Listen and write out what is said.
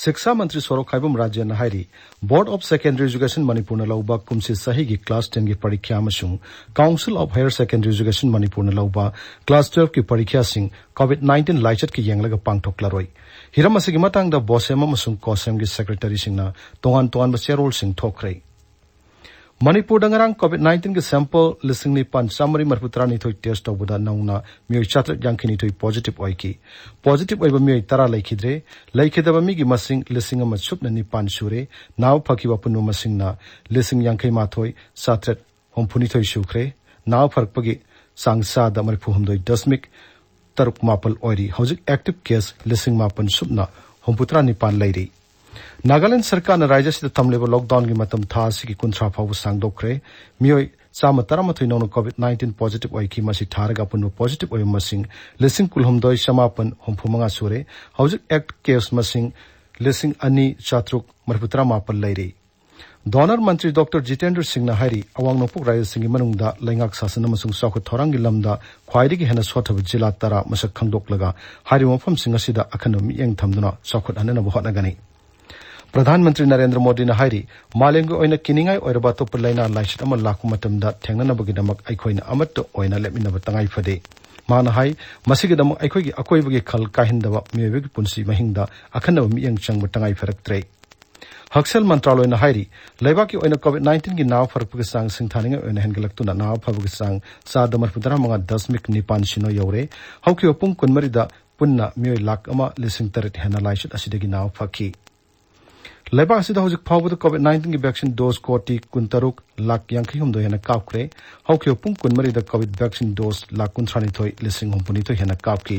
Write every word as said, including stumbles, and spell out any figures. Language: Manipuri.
ꯁꯤꯛꯁꯥ ꯃꯟꯇ꯭ꯔꯤ ꯁꯣꯔꯣꯛꯈꯥꯏꯕꯝ ꯔꯥꯖꯦꯟꯅ ꯍꯥꯏꯔꯤ, Board of Secondary Education ꯃꯅꯤꯄꯨꯔꯅ ꯂꯧꯕ ꯀꯨꯝꯁꯤ ꯆꯍꯤꯒꯤ class ten ꯒꯤ ꯄꯔꯤꯈ꯭ꯌꯥ ꯑꯃꯁꯨꯡ Council of Higher Secondary Education ꯃꯅꯤꯄꯨꯔꯅ ꯂꯧꯕ class twelve ꯀꯤ ꯄꯔꯤꯈ꯭ꯌꯥꯁꯤꯡ COVID nineteen ꯂꯥꯏꯆꯠꯀꯤ ꯌꯦꯡꯂꯒ ꯄꯥꯡꯊꯣꯛꯂꯔꯣꯏ꯫ ꯍꯤꯔꯝ ꯑꯁꯤꯒꯤ ꯃꯇꯥꯡꯗ ꯕꯣꯁꯦꯝ ꯑꯃꯁꯨꯡ ꯀꯣꯁꯦꯝꯒꯤ secretary ꯁꯤꯡꯅ ꯇꯣꯉꯥꯟ ꯇꯣꯉꯥꯟꯕ ꯆꯦꯔꯣꯜꯁꯤꯡ ꯊꯣꯛꯈ꯭ꯔꯦ꯫ ꯃꯅꯤꯄꯨꯔꯗ ꯉꯔꯥꯡ COVID nineteen ꯒꯤ sample ꯂꯤꯁꯤꯡ ꯅꯤꯄꯥꯟ ꯆꯥꯃꯔꯤ ꯃꯔꯤꯐꯨ ꯇꯔꯥꯅꯤꯊꯣꯏ test ꯇꯧꯕꯗ ꯅꯧꯅ ꯃꯤꯑꯣꯏ ꯆꯥꯇ꯭ꯔꯦꯠ ꯌꯥꯡꯈꯩꯅꯤꯊꯣꯏ positive ꯑꯣꯏꯈꯤ꯫ Positive ꯑꯣꯏꯕ ꯃꯤꯑꯣꯏ ꯇꯔꯥ ꯂꯩꯈꯤꯗ꯭ꯔꯦ꯫ ꯂꯩꯈꯤꯗꯕ ꯃꯤꯒꯤ ꯃꯁꯤꯡ ꯂꯤꯁꯤꯡ ꯑꯃ ꯁꯨꯞꯅ ꯅꯤꯄꯥꯟ ꯁꯨꯔꯦ꯫ ꯅꯥꯕ ꯐꯈꯤꯕ ꯑꯄꯨꯟꯕ ꯃꯁꯤꯡꯅ ꯂꯤꯁꯤꯡ ꯌꯥꯡꯈꯩ ꯃꯥꯊꯣꯏ ꯆꯥꯇ꯭ꯔꯦꯠ ꯍꯨꯝꯐꯨꯅꯤꯊꯣꯏ ꯁꯨꯈ꯭ꯔꯦ꯫ ꯅꯥꯕ ꯐꯔꯛꯄꯒꯤ ꯆꯥꯡ ꯆꯥꯗ ꯃꯔꯤꯐꯨ ꯍꯨꯝꯗꯣꯏ ꯗꯁꯃꯤꯛ ꯇꯔꯨꯛ ꯃꯥꯄꯜ ꯑꯣꯏꯔꯤ꯫ ꯍꯧꯖꯤꯛ active case ꯂꯤꯁꯤꯡ ꯃꯥꯄꯟ ꯁꯨꯞꯅ ꯍꯨꯝꯐꯨꯇꯔꯥ ꯅꯤꯄꯥꯟ ꯂꯩꯔꯤ꯫ ꯅꯥꯒꯥꯂꯦꯟꯗ ꯁꯔꯀꯥꯔꯅ ꯔꯥꯖ꯭ꯌ ꯑꯁꯤꯗ ꯊꯝꯂꯤꯕ lockdown ꯒꯤ ꯃꯇꯝ ꯊꯥ ꯑꯁꯤꯒꯤ ꯀꯨꯟꯊ꯭ꯔꯥ ꯐꯥꯎꯕ ꯁꯥꯡꯗꯣꯛꯈ꯭ꯔꯦ꯫ ꯃꯤꯑꯣꯏ ꯆꯥꯝꯃ ꯇꯔꯥꯃꯥꯊꯣꯏ ꯅꯧꯅ COVID nineteen positive ꯑꯣꯏꯈꯤ꯫ ꯃꯁꯤ ꯊꯥꯔꯒ ꯑꯄꯨꯟꯕ positive ꯑꯣꯏꯕ ꯃꯁꯤꯡ ꯂꯤꯁꯤꯡ ꯀꯨꯟꯍꯨꯝꯗꯣꯏ ꯆꯃꯥꯄꯟ ꯍꯨꯝꯐꯨ ꯃꯉꯥ ꯁꯨꯔꯦ꯫ ꯍꯧꯖꯤꯛ active case ꯃꯁꯤꯡ ꯂꯤꯁꯤꯡ ꯑꯅꯤ ꯆꯥꯇ꯭ꯔꯨꯛ ꯃꯔꯤꯐꯨꯇꯔꯥ ꯃꯥꯄꯜ ꯂꯩꯔꯤ꯫ Donor ꯃꯟꯇ꯭ꯔꯤ ꯗꯣꯛꯇꯔ ꯖꯤꯇꯦꯟꯗ꯭ꯔ ꯁꯤꯡꯅ ꯍꯥꯏꯔꯤ, ꯑꯋꯥꯡ ꯅꯣꯡꯄꯣꯛ ꯔꯥꯖ꯭ꯌꯁꯤꯡꯒꯤ ꯃꯅꯨꯡꯗ ꯂꯩꯉꯥꯛ ꯁꯥꯁꯟ ꯑꯃꯁꯨꯡ ꯆꯥꯎꯈꯠ ꯊꯧꯔꯥꯡꯒꯤ ꯂꯝꯗ ꯈ꯭ꯋꯥꯏꯗꯒꯤ ꯍꯦꯟꯅ ꯁꯣꯠꯊꯕ ꯖꯤꯂꯥ ꯇꯔꯥ ꯃꯁꯛ ꯈꯪꯗꯣꯛꯂꯒ ꯍꯥꯏꯔꯤꯕ ꯃꯐꯝꯁꯤꯡ ꯑꯁꯤꯗ ꯑꯈꯟꯅꯕ ꯃꯤꯠꯌꯦꯡ ꯊꯝꯗꯨꯅ ꯆꯥꯎꯈꯠꯍꯟꯅꯅꯕ ꯍꯣꯠꯅꯒꯅꯤ꯫ ꯄ꯭ꯔꯙꯥꯟ ꯃꯟꯇ꯭ꯔꯤ ꯅꯔꯦꯟꯗ꯭ꯔ ꯃꯣꯗꯤꯅ ꯍꯥꯏꯔꯤ, ꯃꯥꯂꯦꯝꯒꯤ ꯑꯣꯏꯅ ꯀꯤꯅꯤꯡꯉꯥꯏ ꯑꯣꯏꯔꯕ ꯑꯇꯣꯞꯄ ꯂꯥꯏꯅꯥ ꯂꯥꯏꯆꯠ ꯑꯃ ꯂꯥꯛꯄ ꯃꯇꯝꯗ ꯊꯦꯡꯅꯅꯕꯒꯤꯗꯃꯛ ꯑꯩꯈꯣꯏꯅ ꯑꯃꯠꯇ ꯑꯣꯏꯅ ꯂꯦꯞꯃꯤꯟꯅꯕ ꯇꯉꯥꯏ ꯐꯗꯦ꯫ ꯃꯥꯅ ꯍꯥꯏ, ꯃꯁꯤꯒꯤꯗꯃꯛ ꯑꯩꯈꯣꯏꯒꯤ ꯑꯀꯣꯏꯕꯒꯤ ꯈꯜ ꯀꯥꯏꯍꯟꯗꯕ ꯃꯤꯑꯣꯏꯕꯒꯤ ꯄꯨꯟꯁꯤ ꯃꯍꯤꯡꯗ ꯑꯈꯟꯅꯕ ꯃꯤꯠꯌꯦꯡ ꯆꯪꯕ ꯇꯉꯥꯏ ꯐꯔꯛꯇ꯭ꯔꯦ꯫ ꯍꯛꯁꯦꯜ ꯃꯟꯇ꯭ꯔꯥꯂꯣꯏꯅ ꯍꯥꯏꯔꯤ, ꯂꯩꯕꯥꯛꯀꯤ ꯑꯣꯏꯅ COVID nineteen ꯒꯤ ꯅꯥꯕ ꯐꯔꯛꯄꯒꯤ ꯆꯥꯡ ꯁꯤꯡꯊꯥꯅꯤꯡꯉꯥꯏ ꯑꯣꯏꯅ ꯍꯦꯟꯒꯠꯂꯛꯇꯨꯅ ꯅꯥꯕ ꯐꯕꯒꯤ ꯆꯥꯡ ꯆꯥꯗ ꯃꯔꯤꯐꯨꯇꯔꯥ ꯃꯉꯥ ꯗꯁꯃꯤꯛ ꯅꯤꯄꯥꯟ ꯁꯤꯅꯣ ꯌꯧꯔꯦ꯫ ꯍꯧꯈꯤꯕ ꯄꯨꯡ ꯀꯨꯟꯃꯔꯤꯗ ꯄꯨꯟꯅ ꯃꯤꯑꯣꯏ ꯂꯥꯈ ꯑꯃ ꯂꯤꯁꯤꯡ ꯇꯔꯦꯠ ꯍꯦꯟꯅ ꯂꯥꯏꯆꯠ ꯑꯁꯤꯗꯒꯤ ꯅꯥꯕ ꯐꯈꯤ꯫ ꯂꯩꯕꯥꯛ ꯑꯁꯤꯗ ꯍꯧꯖꯤꯛ ꯐꯥꯎꯕꯗ COVID nineteen ꯒꯤ vaccine dose ꯀꯣꯇꯤ ꯀꯨꯟꯇꯔꯨꯛ ꯂꯥꯈ ꯌꯥꯡꯈꯩ ꯍꯨꯝꯗꯣꯏ ꯍꯦꯟꯅ ꯀꯥꯞꯈ꯭ꯔꯦ꯫ ꯍꯧꯈꯤꯕ ꯄꯨꯡ ꯀꯨꯟꯃꯔꯤꯗ COVID vaccine dose ꯂꯥꯈ ꯀꯨꯟꯊ꯭ꯔꯥꯅꯤꯊꯣꯏ ꯂꯤꯁꯤꯡ ꯍꯨꯝꯐꯨꯅꯤꯊꯣꯏ ꯍꯦꯟꯅ ꯀꯥꯞꯈꯤ꯫